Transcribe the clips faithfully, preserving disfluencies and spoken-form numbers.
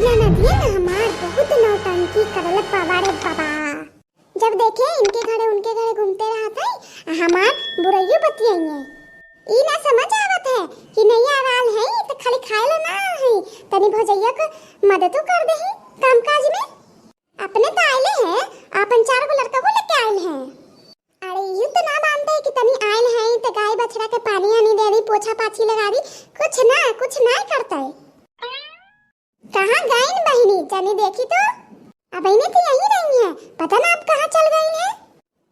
ननदिया ना हमार बहुत नौटंकी करल बाबा रे बाबा। जब देखे इनके घरे उनके घरे घूमते रहत है, आ हमार बुरइयो बतियाइए। ई ना समझ आवत है कि नैया आल है तो खाली खाए ला ना आल है, तनी भौजैया को मददो कर देही काम काज में। अपने तो आइले हैं, अपन चार गो लड़का को लेके आइल हैं। अरे यू तो ना मानते कि तनी आइल हैं तो गाय बछड़ा के पानी आनी दे दी, पोछा पाछी लगा दी, कुछ ना कुछ ना करते। कहाँ गईन बहिनी, जनी देखी तो। अब इन्हें तो यही रही है, पता ना अब कहाँ चल गई है।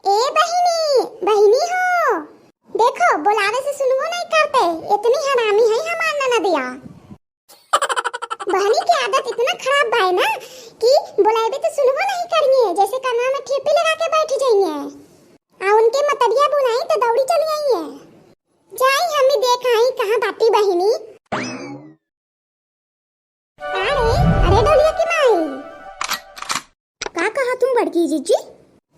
ए बहिनी, बहिनी हो, देखो बोलावे से सुनबो नहीं करते, इतनी हरामी है हमार ननदिया। बहनी की आदत इतना खराब बाय ना कि बोलावे तो सुनबो नहीं करिए, जैसे कनवा में ठेपी लगा के बैठ जाइए। आ उनके मतरिया बुलाई तो दौड़ी चली आई है। जाई हमें देख आई कहाँ बाटी बहिनी। अरे, अरे डौलिया की माई। का कहा तू बड़की जीजी?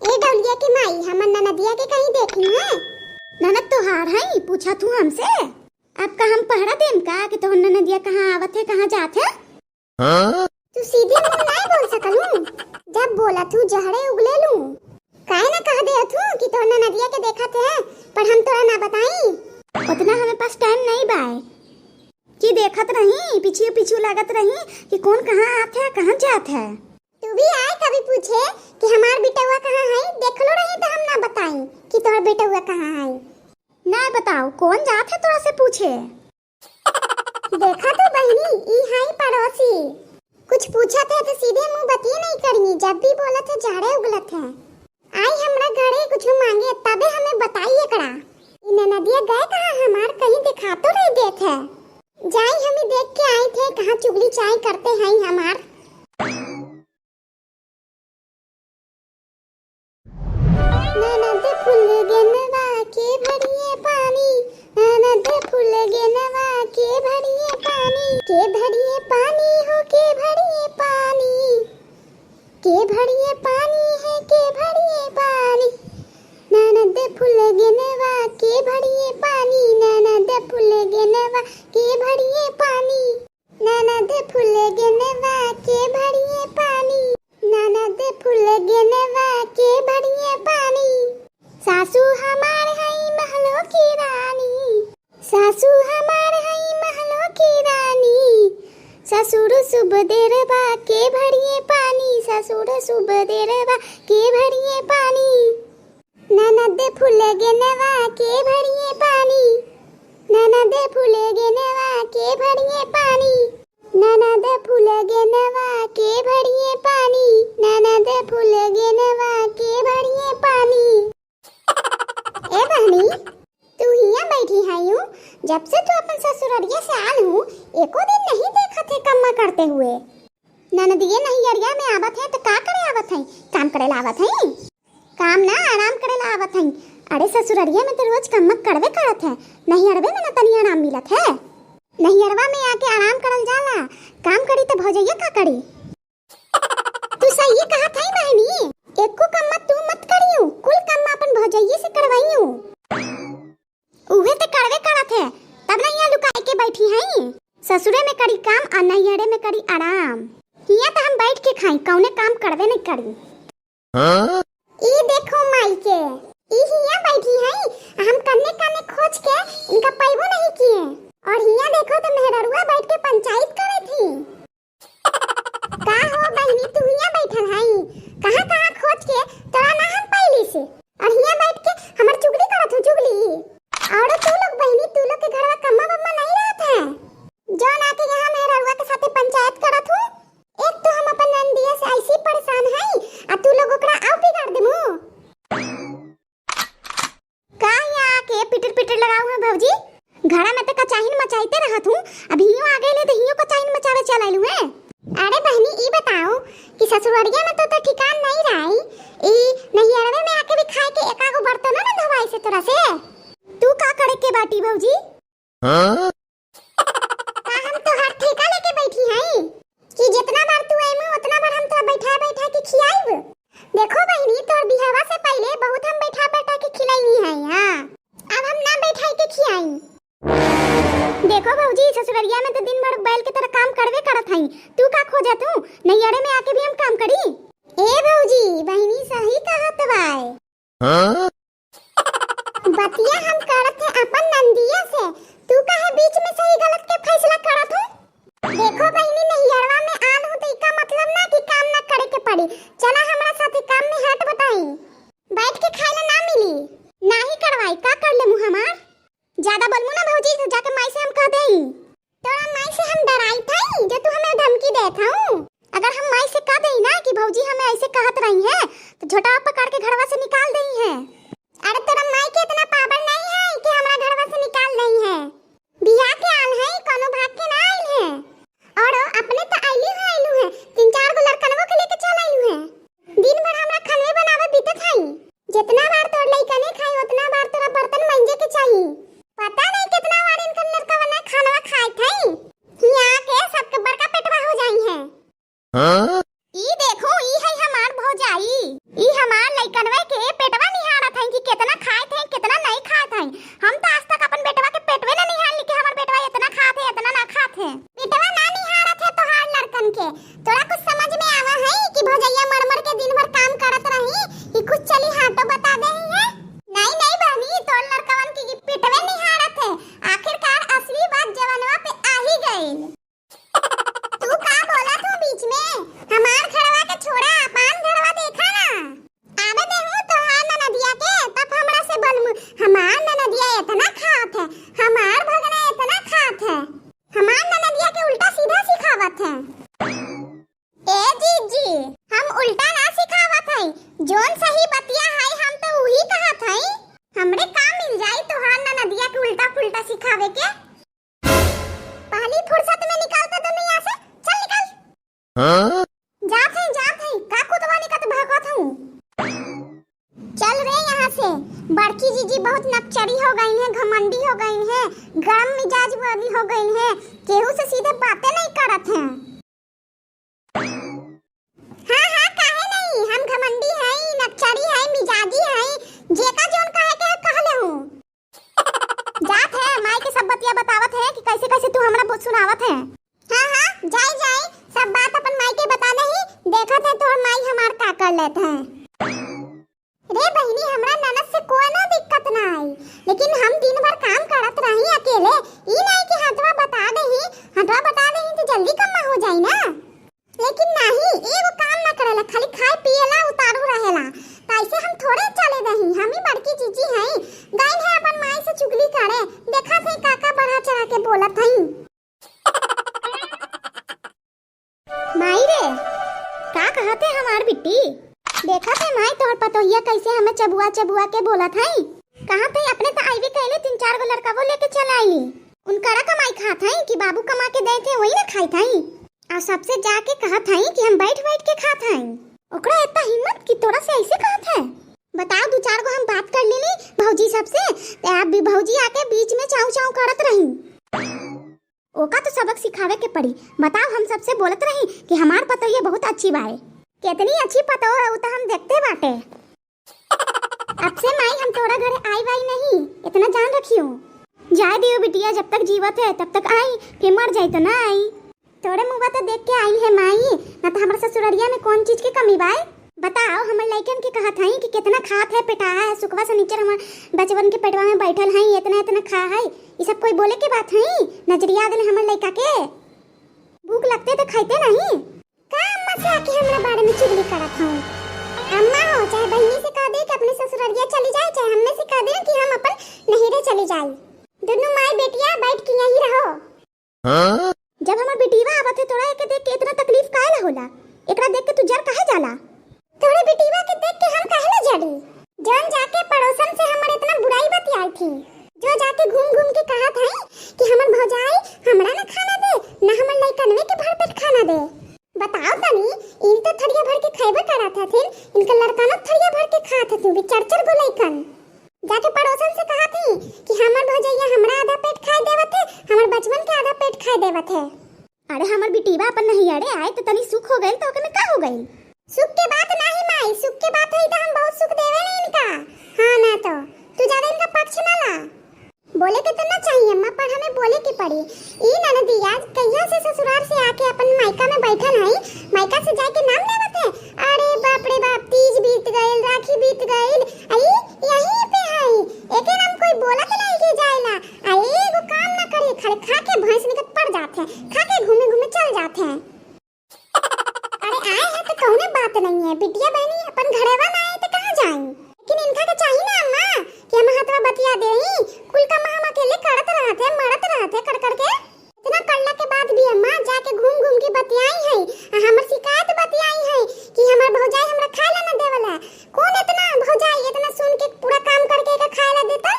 ए डौलिया की माई, हमर ननदिया के कहीं देखी है? ननद तोहार है, पूछा तू हमसे? अब का हम पहरा देम का कि तोहर ननदिया कहाँ आवत है, कहाँ जात है? हाँ? तू सीधे मुंह नाय बोल सकलू, जब बोला तू जहरे उगले लू। काहे ना कह दे तू कि तोहर ननदिया के देखत है, पर हम तोरा ना बताई। उतना हमें पास टाइम नहीं बाय। कि देखत रही, पीछे पीछे लागत रही कि कौन कहाँ आत है, कहाँ जात है। तू भी आए कभी पूछे कि हमार बेटवा कहाँ है, देखलो रही तो हम ना बताई कि तोहर बेटवा कहाँ है। ना बताओ, कौन जात है तोरा से पूछे? देखा तो बहिनी, ई है पड़ोसी। कुछ पूछत है तो सीधे मुंह बतिये नहीं करिए, जब भी बोलत है झाड़े उगलत है। आई हमरा घरे कुछ मांगे तबे हमें बताई एकरा। ई ननदिया गए कहाँ हमार, कहीं दिखा तो नहीं देत है। जाई हमें देख के आई थे कहाँ चुगली चाय करते हैं हमार। ननद फूल गेनवा के भरिए पानी, ननद फूल गेनवा के भरिए पानी, के भरिए पानी हो, के भरिए पानी, के भरिए पानी है, के भरिए पानी। ननद फूल गेनवा के भरिए पानी, ननद फूल गेनवा के भरिए पानी। ननद फूल गेनवा के भरिए पानी, ननद फूल गेनवा के भरिए पानी। सासू हमार हई महलो की रानी, सासू हमार हई महलो की रानी। ससुर सुबदेरवा के भरिए पानी, ससुर सुबदेरवा के भरिए पानी। ननद फूल गेनवा के भरिए पानी, ननद फूल गेनवा के भरिए पानी, ननद फूल गेनवा के भरिए पानी, ननद फूल गेनवा के भरिए पानी। ए बहनी, तू हियां बैठी है यूं, जब से तू अपन ससुररिया से आल हूँ, एको दिन नहीं देखत है कम्मा करते हुए। ननदिये नैहरिया में आवत है तो का करे आवत है? काम करे ला आवत है? काम ना, आराम करे ला आवत है। अरे ससुररिया में तो रोज कम्मा करबे करत है, नैहरवे में ना तनी आराम मिलत है। नैहरवा में आके आराम करल जाला, काम करी तो भौजैया का करी? तू सही कहत है बहनी, एको कम्मा तू मत करियो, कुल कम्मा अपन भौजैये से करवाइयो। उहे ते करबे करत है, तब ना यहाँ लुकाए के बैठी है। ससुरे में करी काम और नैहरे में करी आराम। हियाँ तो हम बैठ के खाई, कौने काम करबे नहीं करी। हाँ? ई देखो माई के, ई हियाँ बैठी है, हम कन्ने कन्ने खोज के इनका पैबो नहीं किए। और हियाँ देखो तो मेहररुआ बैठ के पंचायत करे थी। का हो बहिनी, तू हियाँ बैठल हई? कहाँ कहाँ खोज के तोरा ना हम पइली से, और हियाँ बैठ के हमर चुगली करत हूँ, चुगली। और तू लोग बहिनी, तू लोग के घरवा कम्मा बम्मा नहीं रहत है, जौन आके यहाँ मेहररुआ के साथे पंचायत करत हूँ। एक तो हम अपन नंदिया से ऐसी परेशान हई, आ तू लोग ओकरा आउ बिगाड़ देमू। का यहाँ आके पिटर पिटर लगाऊ है भौजी? घरा में तो कचाहिन मचाइते रहत हूँ, अब हियो आ गए ले तो हियो कचाहिन मचावे चल आइल। तू का खोजत हूँ? नैहरे में आके भी हम काम करी? ए भौजी, बहिनी सही कहत बाय। हाँ? बतिया हम करत है अपन नंदिया से, तू काहे बीच में सही गलत के फैसला करत हूँ? देखो बहिनी, नैहरवा में आल हूँ तो इका मतलब ना कि काम ना करे के पड़ी। चला हमरा साथे काम में हाथ बटाई, बैठ के खाए ला ना मिली। नाही करवाई, का कर ले मुँह हमार? ज्यादा बोलमु ना भौजी, तो जाके माई से हम कह देई। तोरा माई से हम डराई थई जो तू हमें धमकी देत हऊ। अगर हम माई से कह देई ना कि भौजी हमें ऐसे कहत रही है, तो झोटावा पकड़ के घरवा से निकाल देई है। अरे तोरा माई के इतना पावर नहीं है कि हमरा घरवा से निकाल देई है। बियाह के आल है, कोनो भाग के ना आइल है। और अपने तो आइली है, आइलू है, तीन चार गो लड़कनवो के लेके चल आइलू है। दिन भर हमरा खनवे बनावे बीतत हई। जितना बार तोर लइकने खाई, उतना बार तोरा बर्तन मांजे के चाही। पता नहीं कितना बार इनकर लड़कवन खानवा खाए थे। हिया के सबके बड़का पेटवा हो जाई है। हाँ? ई देखो, ई है हमार भौजाई। ई हमार लइकनवे के पेटवा निहारत है कि कितना खाए थे, कितना नहीं खाए थे। हम तो आज तक अपन बेटवा के पेटवे ना निहार ली कि हमार बेटवा इतना खात है, इतना ना खात है। बेटवा ना निहारत है तोहार लड़कन के। तोरा कुछ समझ में आवा है कि भौजैया मर मर के दिन भर काम करत रही, कि कुछ चली हाथों बता दे है? नहीं, नहीं बहनी, तोर लड़कवन की पेटवे निहारत है। आखिरकार असली बात जवनवा पे आ ही गइल। तू का बोला तू बीच में? हमार घरवा के छोड़ा, अपन घरवा देखा ना। आवे देहू तोहार ननदिया के, तब हमरा से बोलमु। हमार ननदिया इतना खात है, हमार भगना इतना खात है। हमार ननदिया के उल्टा सीधा सिखावत है। ए जीजी, हम उल्टा ना सिखावत हई, जौन सही बतिया है हम तो उही कहत हई। हमरे का मिल जाई तोहार ननदिया के उल्टा पुल्टा सिखावे के? पहली फुर्सत में निकल तो दुनिया से, चल निकल। हाँ? जात हई, जात हई, का कुतवा निकट भगत हूँ। चल रे यहाँ से, बड़की जीजी बहुत नकचरी हो गई हैं, घमंडी हो गई हैं, गरम मिजाज वाली हो गई हैं, केहू से सीधे बातें नहीं करत हैं। हाँ, हाँ, काहे नहीं, हम घमंडी हई, नकचरी हई, मिजाजी हई, जेका जौन कहे के है, कह लेहू। जात है, माई के सब बतिया बतावत है कि कैसे कैसे तू हमरा बहुत सुनावत है। हाँ, हाँ, जाई, जाई, सब बात अपन माई के बता दही, देखत है तोहर माई हमार का कर लेत है। रे बहिनी, हमरा ननद से कोनो दिक्कत ना आई, लेकिन हम दिन भर काम करत रही अकेले, ई नहीं कि हथवा बता देही, हथवा बता देही तो जल्दी कम्मा हो जाई ना। लेकिन नहीं, एगो काम ना करेला, खाली खाए पिएला, उतारू रहेला। तो ऐसे हम थोड़े चले दही, हम ही बड़की जीजी हई, गई है अपन माई से चुगली करे, देखा थे काका बढ़ा चढ़ा के बोलत हई। माई रे, का कहत है हमार बिट्टी? देखत है माई, तोहर पतोहिया कैसे हमें चबुआ चबुआ के बोलत है। कहत है अपने तो आईबे कैले, तीन चार गो लड़का वो लेके चल आईली। उनकरा कमाई खात है कि बाबू कमा के देत है, वही ना खाइत है। आ सबसे जाके कहत है कि हम बैठ बैठ के खात है। ओकरा इतना हिम्मत कि तोरा से ऐसे कहत है? बताओ, दू चार गो हम बात कर लेली भौजी सबसे, ते आप भी भौजी आके बीच में चाऊ चाऊ करत रही। ओका तो सबक सिखावे के पड़ी। बताओ, हम सबसे बोलत रही कि हमार पतोहिया बहुत अच्छी बाए। कितनी अच्छी पतोह है, उ तो हम देखते बाटे। अब से माई हम तोरा घरे आई वाई नहीं, इतना जान रखियो। जाए दियो बिटिया, जब तक जीवत है तब तक आई, फिर मर जाई तो ना आई। तोरे मुँह तो देख के आई है माई, ना तो हमारे ससुररिया में कौन चीज के कमी बाए। बताओ, हमर लइकन के कहत हई कि कितना खात है, पेटा है, सुखवा सनीचर हमर बचवन के पेटवा में बैठल हई, इतना इतना खा है, ई सब कोई बोले के बात हई? नजरिया देले हमर लइका के। भूख लगते तो खाइते नहीं। का अम्मा से आके हमरा बारे में चुगली करत हऊ? अम्मा हो, चाहे बहिनी से कह दे कि अपने ससुररिया चली जाए, चाहे हमने से कह दे कि हम अपन नहिरे चली जाई। दुनू माई बेटिया बैठ के यहीं रहो। हाँ? जब हमर बिटिया आवत है, तोरा एके देख के इतना तकलीफ काहे ला होला? एकरा देख के तू जर काहे जाला? तोरे बिटिया के देख के हम काहे ला जरी? जौन जाके पड़ोसन से हमर इतना बुराई बतियाई थी, जो जाके घूम घूम के कहत है कि हमर भौजाई हमरा ना खाना दे, ना हमर लइकनवे के भरपेट खाना दे। बताओ तनी, इन तो थरिया भर के खइबे करत हथिन, इनके लड़कनो थरिया भर के खात हथिन, भी चार चार गो लइकन। जाके पड़ोसन से कहत ही कि हमर भौजैया हमरा आधा पेट खाए देवत है, हमर बचवन के आधा पेट खाए देवत है। अरे हमर बिटिया अपन नैहरे आए तो तनी सुख हो गइल तो ओके में का हो गइल? सुख के बात नाही माई, सुख के बात होई तो हम बहुत सुख देवे नहीं इनका। हाँ ना तो, तू ज्यादा इनका पक्ष ना ला। बोले के तो ना चाहिए अम्मा, पर हमें बोले के पड़ी। ई ननदिया कहिया से ससुराल से आके अपन मायका में बैठल हई, मायका से जाए के नाम लेवत है। अरे बाप रे बाप, तीज बीत गइल, राखी बीत गइल, आई यहीं पे हई। एके नाम कोई बोलत नहीं के जाएला। आ एगो काम ना करे, खाली खा के भैंस निकट पड़ जात है, खा के घूमे घूमे चल जात है। अरे आए हैं तो कौनो बात नहीं है, बिटिया बहनी अपन घरवा में आए तो कहाँ जाई? लेकिन इनका के चाहिए ना अम्मा कि हम हथवा बतिया देई, कुल काम हम अकेले करत रहत है, मरत रहत है कर करके। इतना करला के बाद भी अम्मा जाके घूम घूम के बतियाई है, आ हमर शिकायत बतियाई है कि हमर भौजाई हमरा खाए ला ना देवला। कौन इतना भौजाई इतना सुन के पूरा काम करके एका खाए ला देता?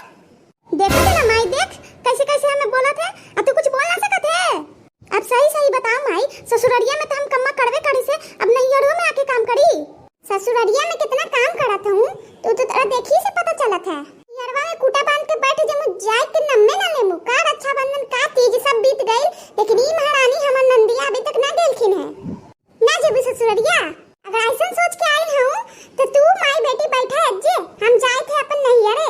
देखत है ना माई, देख कैसे कैसे हमें बोलत है, अब तू कुछ बोल ना सकत है। अब सही सही बताओ माई, ससुररिया में तो हम कम्मा करबे करी से, अब नैहरो में आके काम करी? ससुररिया में कितना काम करत हूँ, तू तो तोरा देखी से पता चलत है। नैहरवा में कूटा बांध के बैठ जमू, जाए के नम्मे ना लेमू। का रक्षाबंधन का तीज सब बीत गइल, लेकिन ई महारानी हमर नंदिया अभी तक ना गेलखिन है। ना जेबू ससुररिया? अगर ऐसन सोच के आइल हूँ तो तू माई बेटी बैठा है जे, हम जाए थे अपन नैहरे।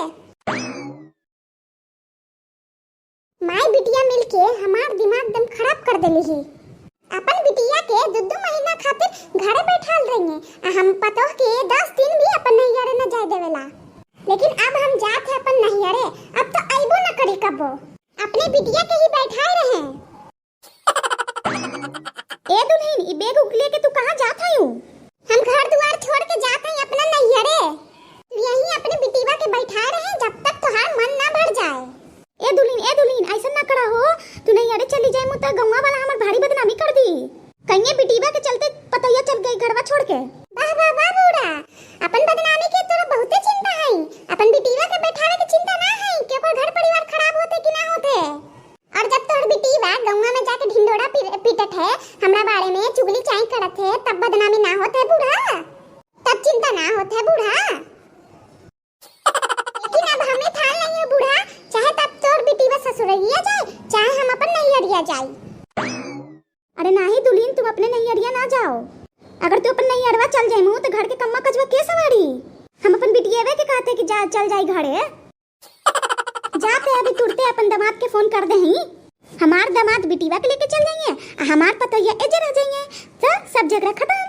माई बिटिया मिलके हमार दिमाग एकदम खराब कर देली ही। अपन बिटिया के दू दू महीना खातिर घरे बैठाल रही, आ हम पतोह के दस दिन भी अपन नैहरे न जाए देवेला। लेकिन अब हम जात है अपन नैहरे, अब तो अइबो न करी कबो। अपने बिटिया के ही बैठाए रहे। ए दुल्हन, ई बैग उग लेके तू कहाँ जात हयू? हम घर दुआर छोड़ के जात हई अपना नैहरे। तू यहीं अपने बिटिया के बैठाए रहे जब तक तोहार मन ना भर जाए। ए दुल्हन, ए दुल्हन, ऐसा ना करा हो। तू नैहरे चली जाए मुत गौवा वाला हमार भारी बदनामी कर दी। कहिए बिटिया के चलते पतोहिया चल गई घरवा छोड़ के। वाह, वाह, वाह बूढ़ा, अपन बदनामी के तोरा बहुते चिंता है। अपन बिटिया के बैठावे के चिंता ना है कि ओकर घर परिवार खराब होते कि ना होते। और जब तोहर बिटिया गौवा में जाके ढिंडोरा पी-, पीटत है, हमरा बारे में चुगली चाई करत है, तब बदनामी ना होत है बूढ़ा? तब चिंता ना होत है बूढ़ा? लेकिन अब हमें ठान नहीं है बूढ़ा, चाहे तब तोहर बिटिया ससुररिया जाए, चाहे हम अपन नैहरिया जाई। अरे नाही दुल्हन, तुम अपने नैहरिया ना जाओ। अगर तू अपन नैहरवा चल जाइमू तो घर के कम्मा कजवा के सवारी? हम अपन बिटियावे के कहते कि जा, चल जाई घरे। जाते अभी तुरते अपन दामाद के फोन कर दे ही। हमार दामाद बिटिया के लेके चल जाइए, आ हमार पतोहिया एजे रह जाइए, तो सब झगड़ा खत्म।